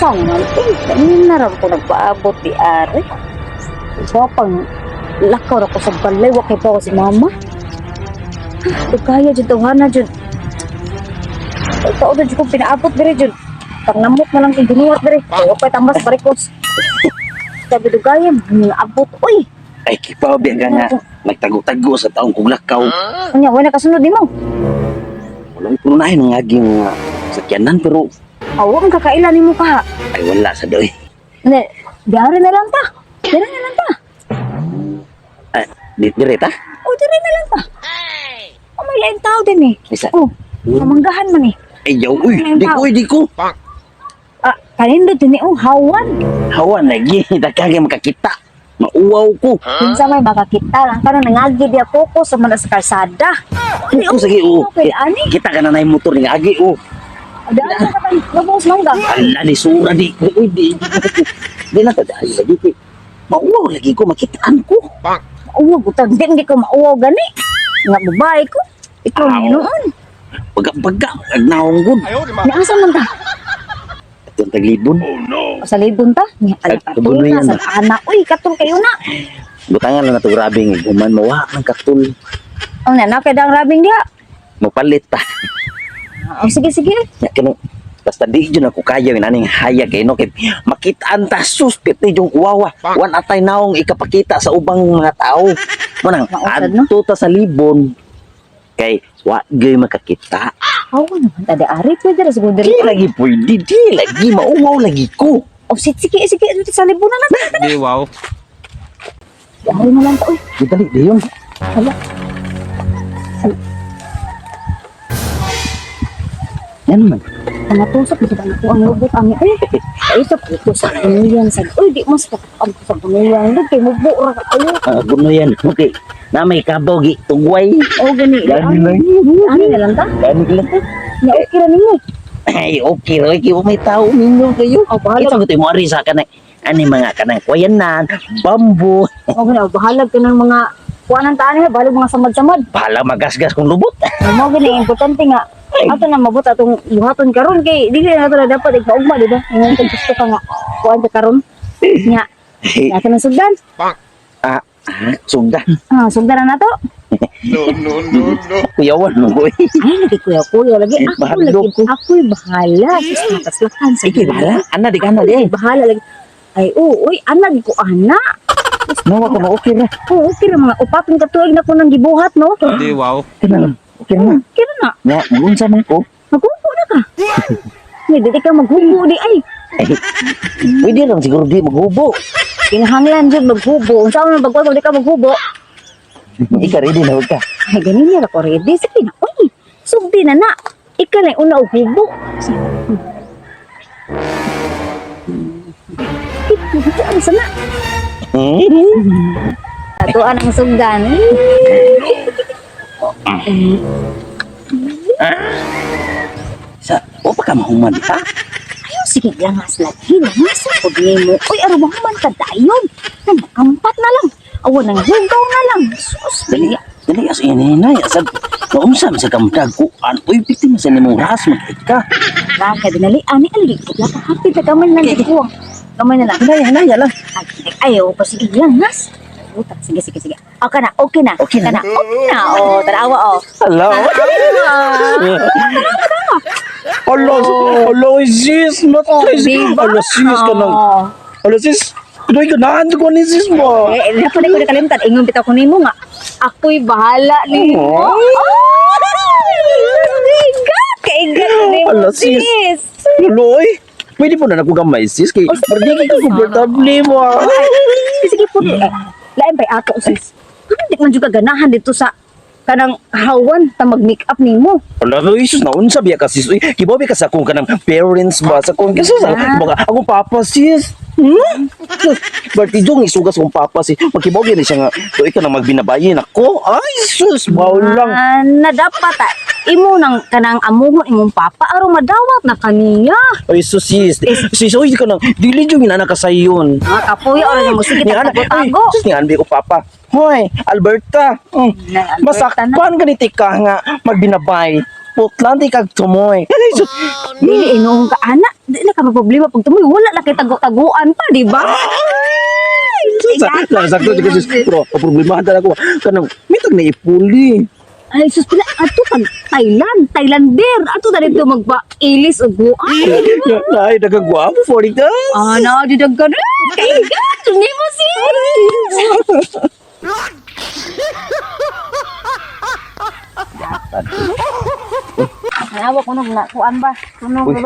Asa naman? Eh, kanina ra ko nagpaabot di ari. So, pang lakaw ra ko sa balay, wa kay pa ko si mama. Kaya jud tawhana jud. Ikaw jud kong pinaabot diri jud. Pangnamok na lang kay ginuhat diri. Wa pa tambas barikos. Sabi dugaya, abot oy. Ay, kipaw biya ka nga. Nagtago-tago sa taong kong lakaw. Unya, wala kasunod nimo. Wala ko na ang aging sakyanan pero Awa ang kakaila nimo ka. Ay, wala sa doy. Ne, diari na lang ta. Dire na lang ta. Ay, di dire ta? O, dire na lang ta. O, may laing tao din eh. Isa. Oh, pamanggahan man eh. Ay, yaw, uy, di ko, uy, di ko. Ah, kanindo din eh, oh, hawan. Hawan lagi, dakagay makakita. Mauwaw ko. Kinsa may makakita lang karon nangagi di ako ko sa man sa kalsada. Ko sige, oh. Okay, ani. Kita ka na na yung motor ni agi, oh. Daan ka pa lubos mangga. Ala, ni sura, di ko, uy, di. Di na ta, dahil lagi ko. Mauwaw lagi ko, makitaan ko. Mauwaw gutang di hindi ko mauwaw gani. Nga babae ko. Ikaw Aw. ni noon. Baga-baga, agnaong gud. Naasa man ta? Itong taglibon. O, sa libon ta? Nga ala Ay, ka tubunoy yan sa ana. Uy, katol kayo na. Butangan lang na ito, grabe nga. Human, mawa ng katul. O na na kay dang rabing diha. Mapalit ta. O sige sige. Ya, kano, basta di dyan ako kaya yun aning hayag eh, no? Kay makitaan ta, sus, piti yung kuwawa. Wan atay naong ikapakita sa ubang mga tao. Manang, Mausad, no? adto ta sa libon. Kay, wa gyoy makakita. Aw naman ta di ari pwede ra siguro Di diri. lagi pwede, di lagi, mauwaw lagi ko. O sige sige sige sa libon na lang. Di wow. Ari na lang ta uy. Di dali, di yun. Hala. Yan man. Matusok dito ba ako ang lubot ang ay. Ay sa puto sa gunuyan sa. Uy, di mas ang sa gunuyan. Di kay mubo ra ka ayo. Ah, guno yan. Okay. Na may kabaw, gi, tugway. O gani. Gani lang. Ani na lang ta. Gani lang. Nya okay ra nimo. Ay, okay, okay. May tao ninyo kayo. O bahala. Ito ko mo ari sa kanang ani mga kanang kwayanan, bambu. O gani, o bahala ka ng mga kuanan ta ani, bahala mga samad-samad. Bahala magasgas kung lubot. Mo gani importante nga ato na mabot atong buhaton karon kay dili na nato na dapat ikaugma, di ba? Ingon kung gusto ka nga kuan ka karon. Nya, ato na sugdan. Ah, ah, sugdan. Ah, sugdan na nato. No, no, no, no. Kuyawan mo ko. Ay, lagi kuya kuya lagi Eh, ako bahala lagi ko. ako'y bahala sus mataslakan sa Sige, bahala. Ana di kana di. Bahala lagi. Ay, oo, uy, ana di ko ana. Nawa ko na okay ra. Oo, okay ra mga upaton ka tuig na ko nang gibuhat, no? Di wow. Kana lang. Okay na. Kira na, Na, magunsa man ko. maghubo na ka. Hindi, di ka maghubo di ay. Ay, pwede lang siguro di maghubo. Kinahanglan jud maghubo. Unsa man bagwa kung di ka maghubo? Ika ready na wag ka. Ay, ganin niya ko ready. Sige na, uy, sugdi na na. Ika na yung una og hubo. Ito, sana. Atuan ang sugdan. Sa, o pa ka mahuman ha? Ayaw, sige lang nga sila. Hilangas ako nimo. Uy, araw man ka dayon. Namakampat na lang. Awan ang hugaw na lang. Sus, Dali, dali as ininay. Asag, naunsa man sa kamdag ko. An, uy, biktima sa nimong ras, mag ka. Raka dinali ani ali ko la hapit na kamay na lang ko. Kamay na lang. Hinaya, hinaya lang. Ay, ayaw pa sige lang nas. Utak, sige sige sige. Okay na, okay na. Okay na. Na, okay na. Oh, tanawa oh. Hello. Hala, hala, sis, matay. Diba? Hala, sis ka nang. Oh. Hala, sis. Kunoy ganahan ko ni sis mo. Eh, dapat ko nakalimtan. Ingon bitaw ko nimo nga. Ako'y bahala nimo. Oh! Kaigat! Kaigat nimo, Ala, sis. sis. Hala, oy. Pwede po na ako gamay, sis. Kay, Oh, sige. parang di ka komportable mo. Ah. Ay, sige po. Eh, lain pa'y ato, sis. Ano di man juga ganahan dito sa kanang hawan ta mag-make up nimo. Hala, oy, sis, naunsa biya ka, sis. Uy, kibaw biya ka sa akong kanang parents ba? Sa akong, kasi sa, mga, akong papa, sis. Sus, Bertie Jong, isugas akong papa, sis. Magkibaw gyud siya nga, tuig ka nang magbinabayin ako. Ay, sus, bawal lang. Ah, na dapat ah, imo nang kanang amuhon imong papa aron madawat na kaniya. Ay, sus, sis. Sis, oy, ka nang, dili yung inana ka sa iyon. Mga kapuyo ora mo sige Ni ana, ay, tago-tago. sus, ni Anbi ko papa. Hoy, Alberta. Nay, Alberta Masakpan ka ni tika nga magbinabay. Putlan di kag tumoy. Ay, sus. Dili inuong ka ana. Di Di na ka problema pag tumoy wala na kay tago-taguan pa, di ba? Sa sakto jud ka, sis. Pero ang problema ta ako kanang mitag na ipuli. Ay sus pila ato kag Thailand, Thailander. Ato na dito magpa-ilis og buan. Ay, nagagwapo for it. Ah, na di dagkan. Kay God, ni mo sis. Awa kuno na kuan ba? Kuno Uy. ba?